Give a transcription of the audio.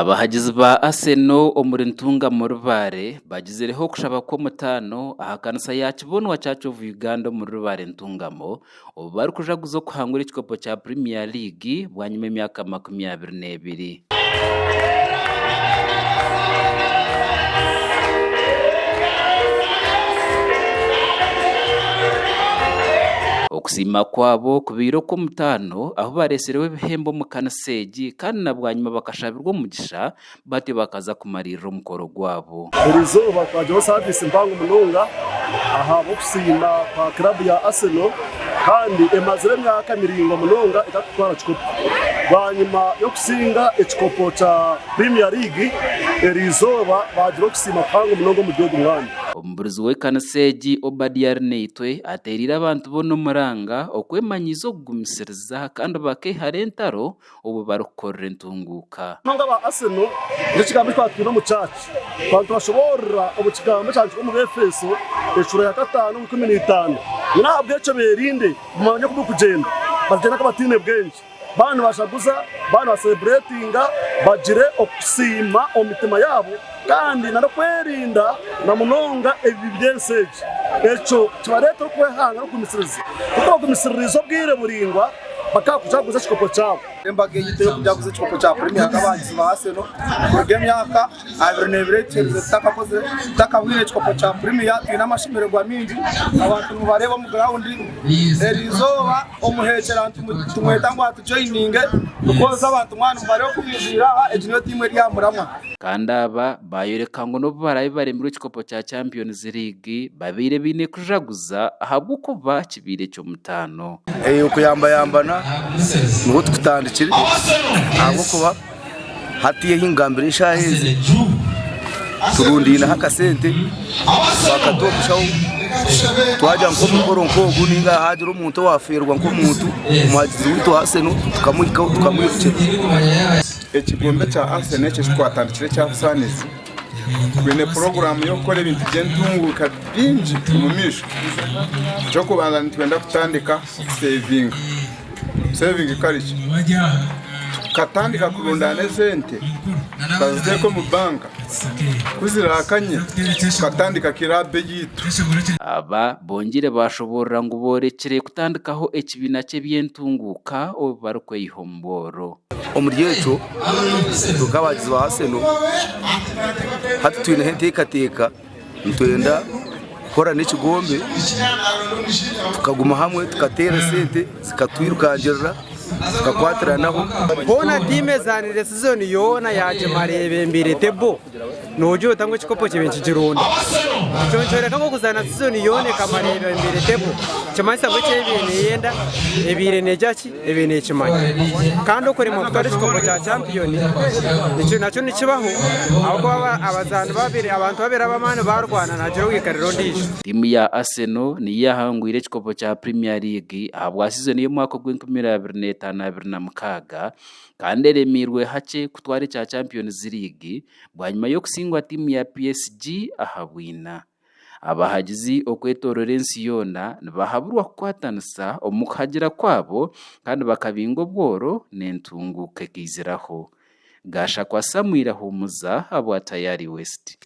Abahagizi ba Arsenal omuri Ntungamo Rubare bagizireho okushaba kw'omutaano aha kanisa ya Kibonwa Church of Uganda omuri Rubare Ntungamo obu barikujaguza okuhangura ekikopo kya Premier League bwanyima emyaka 22. Okusiima kwabo kubaire okw'omutaano ahu bareetsireho ebihembo omu kanisa egi kandi na bwanyima bakashabirwa omugisha batyo bakaza kumariirira omukoro gwabo. Eriizooba twagiraho saviisi mpango munonga ahabw'okusiima kwa kiraabu ya Arsenal kandi emazire emyaka miraingwa munonga etarikutwara kikopo. Bwanyima y'okusinga ekikopo kya Premier League, eriizooba baagira okusiima kuhango munonga omuri ogu mwanya. Omuburizi w'ekanisa egi, Obadiah Arinaitwe, ateereire abantu boona omuranga okwemanyiiza okugumisiriza kandi bakeehara entaro obu barikukorera entunguuka. Munonga aba Arsenal n'ekigambo eki twatwire omu church twaba nitubashoboorora omu kigambo ekyahandikirwe omu Befeso eshuura ya kataano omu 15 ngu n'ahabw'ekyo beerinde mumanye oku murikugyenda batagyenda nk'abataine bwengye baaba nibashaguza baaba nibasereburetinga bagire okusiima omu mitima yaabo kandi n'okwerinda na munonga ebibi by'ensi egi ekyo kibareetere okwehanga n'okugumisiriza kuko bagumisiririize obwire buraingwa Bakaakujaguza ekikopo kyabo. Embaga eyaitu ey'okujaguza ekikopo kya Premier nk'abahagizi ba Arsenal kuruga emyaka 22 etuherize tutakakozire tutakabwine ekikopo kya Premier twine amashemererwa mingi abantu nimubareeba omu ground eriizooba omuhekyera nitumweta ngu atujoyininge because abantu mwaba nimubareeba oku baijwire aha egi niyo tiimu eri aha muramwa. Kandi aba baayoreka ngu n'obu baraabe baremirwe ekikopo kya Champions League, babaire baine kujaguza ahabw'okuba kibaire eky'omutaano. Okuyambayambana niho tukutandikire ahabw'okuba hati ei nkugambira eshaaha ezi turundaineho akasente twakata omushaho twagira nk'omukoro nk'ogu ninga haagira omuntu owafeerwa nk'omuntu omuhagizi waitu wa Arsenal tukamuhikaho tukamwirukira. Ekigombe kya Arsenal eki ekitwatandikire ekya Busaanizi twine puroguraamu y'okukora ebintu by'entunguuka bingi omu maisho. Eky'okubanza nitwenda kutandika kusevinga. Sevingi kari ki? Tukatandika kurundaana esente tukaziteeka omu banka, ku ziraakanye tukatandika kiraabu eyaitu. Aba bongyeire baashoboorora ngu boorekire kutandikaho ekibiina ky'eby'entunguuka obu barikweyiha omu bworo. Omuri ekyo itwe nk'abahagizi ba Arsenal hati twineho enteekateeka nitwenda kukora n'ekigombe tukaguma hamwe tukateera esente zikatwirukangirira tukakwatiranaho. Hoona tiimu ezaanire sizoni yoona yaagimara eyebembeire tebo. Noogira ota ngu ekikopo kibe nikigironda? Ekyo nikyoreka ngu okuzaana sizoni yoona ekamara eyebembeire tebo nikimanyisa ngu eki ebaire neyenda ebaire negira ki? Ebaire nekimanya. Kandi okuremwa kutwara ekikopo kya champiyoni ekyo nakyo nikibaho ahabw'okuba abazaani babiri abantu babiri ab'amaani baarwana nihagira owaikarira ondiijo. Tiimu ya Arsenal niyo yaahangwire ekikopo kya Premier League ahabwa sizoni y'omwaka ogw'enkumi abiri n'etaano abiri na mukaaga. Kandi eremeirwe hakye kutwara ekya Champions League bwanyima y'okusingwa tiimu ya PSG aha bwina. Abahagizi okwetoorora ensi yoona nibahaburwa kukwatanisa omu kuhagira kwabo kandi bakabinga obworo n'entunguuka ekaiziraho. Gashakwa Samuel Ahumuza ahabwa Tayari West.